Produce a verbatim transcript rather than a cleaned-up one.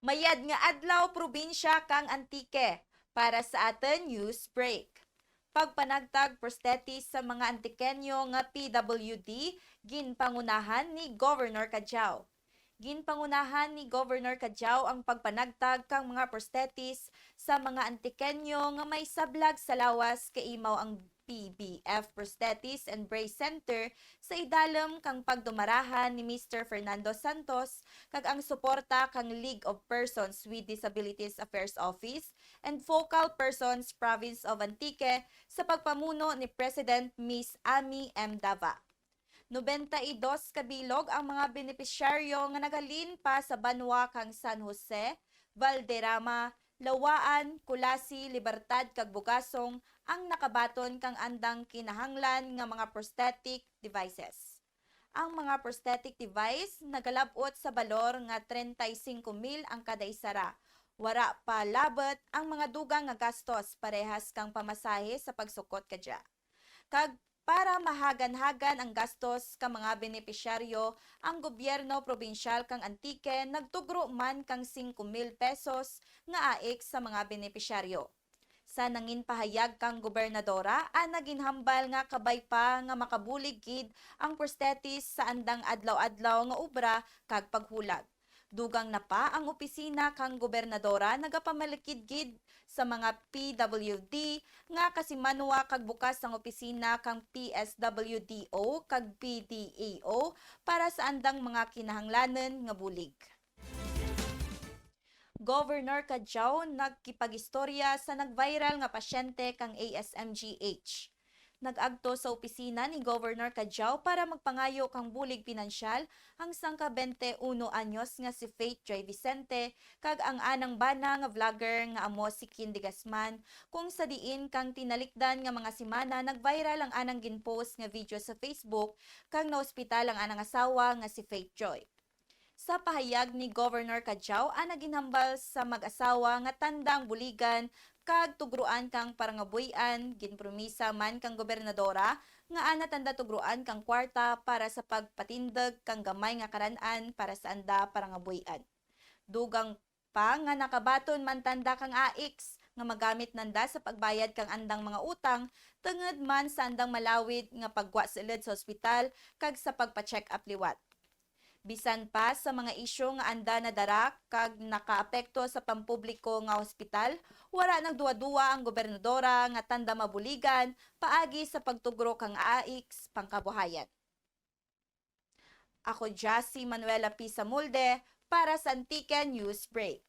Mayad nga adlaw, probinsya kang Antique. Para sa atun news break. Pagpanagtag prosthesis sa mga Antiqueño nga P W D, ginpangunahan ni Governor Cadiao. Ginpangunahan ni Governor Cadiao ang pagpanagtag kang mga prosthesis sa mga Antiqueño nga may sablag sa lawas, kaimaw ang P B F Prosthesis and Brace Center sa idalum kang pagdumarahan ni Mister Fernando Santos kag ang suporta kang League of Persons with Disabilities Affairs Office and Focal Persons Province of Antique sa pagpamuno ni President Miss Amy M Dava. Nobenta y dos ka bilog ang mga benepisyaryo nga naghalin pa sa banwa kang San Jose, Valderrama, Laua-an, Culasi, Libertad kag Bugasong ang nakabaton kang andang kinahanglan nga mga prosthetic devices. Ang mga prosthetic device nagalab-ot sa balor nga treinta y cinco mil ang kada isara. Wara pa labot ang mga dugang nga gastos parehas kang pamasahe sa pagsukot kadya. Kag para mahagan-hagan ang gastos ka mga benepisyaryo, ang gobyerno probinsyal kang Antique nagtugro man kang singko mil pesos nga aik sa mga benepisyaryo. Sa nangin pahayag kang gobernadora, ana ginhambal nga kabay pa nga makabulig gid ang prosthesis sa andang adlaw-adlaw nga obra kag paghulag. Dugang na pa ang opisina kang gobernadora nagapamalikid gid sa mga P W D nga kasimanwa kag bukas ang opisina kang P S W D O kag P D A O para sa andang mga kinahanglanun nga bulig. Governor Cadiao nagkipag-istorya sa nag-viral nga pasyente kang A S M G H. Nag-agto sa opisina ni Governor Cadiao para magpangayo kang bulig pinansyal ang sangka bente uno anyos nga si Faith Joy Vicente kag ang anang bana nga vlogger nga amo si Kin de Guzman, kung sa diin kang tinalikdan nga mga semana nag-viral ang anang gin-post nga video sa Facebook kang naospital ang anang asawa nga si Faith Joy. Sa pahayag ni Governor Cadiao, ana ginhambal sa mag-asawa nga tanda ang buligan kag tugroan kang parangabuy-an, ginpromisa man kang gobernadora nga ana tanda tugroan kang kwarta para sa pagpatindug kang gamay nga karan-an para sa anda parangabuy-an. Dugang pa nga nakabaton man tanda kang aik nga magamit nanda sa pagbayad kang andang mga utang, tungud man sa andang malawid nga paggwa sulud sa ospital kag sa pagpa-check-up liwat. Bisan pa sa mga isyu nga anda nadara kag nakaapekto sa pampubliko nga ospital, wara nagduwa-duwa ang gobernadora nga tanda mabuligan paagi sa pagtugro kang aik pangkabuhayan. Ako dya si Manuela P. Samulde para sa Antique News Break.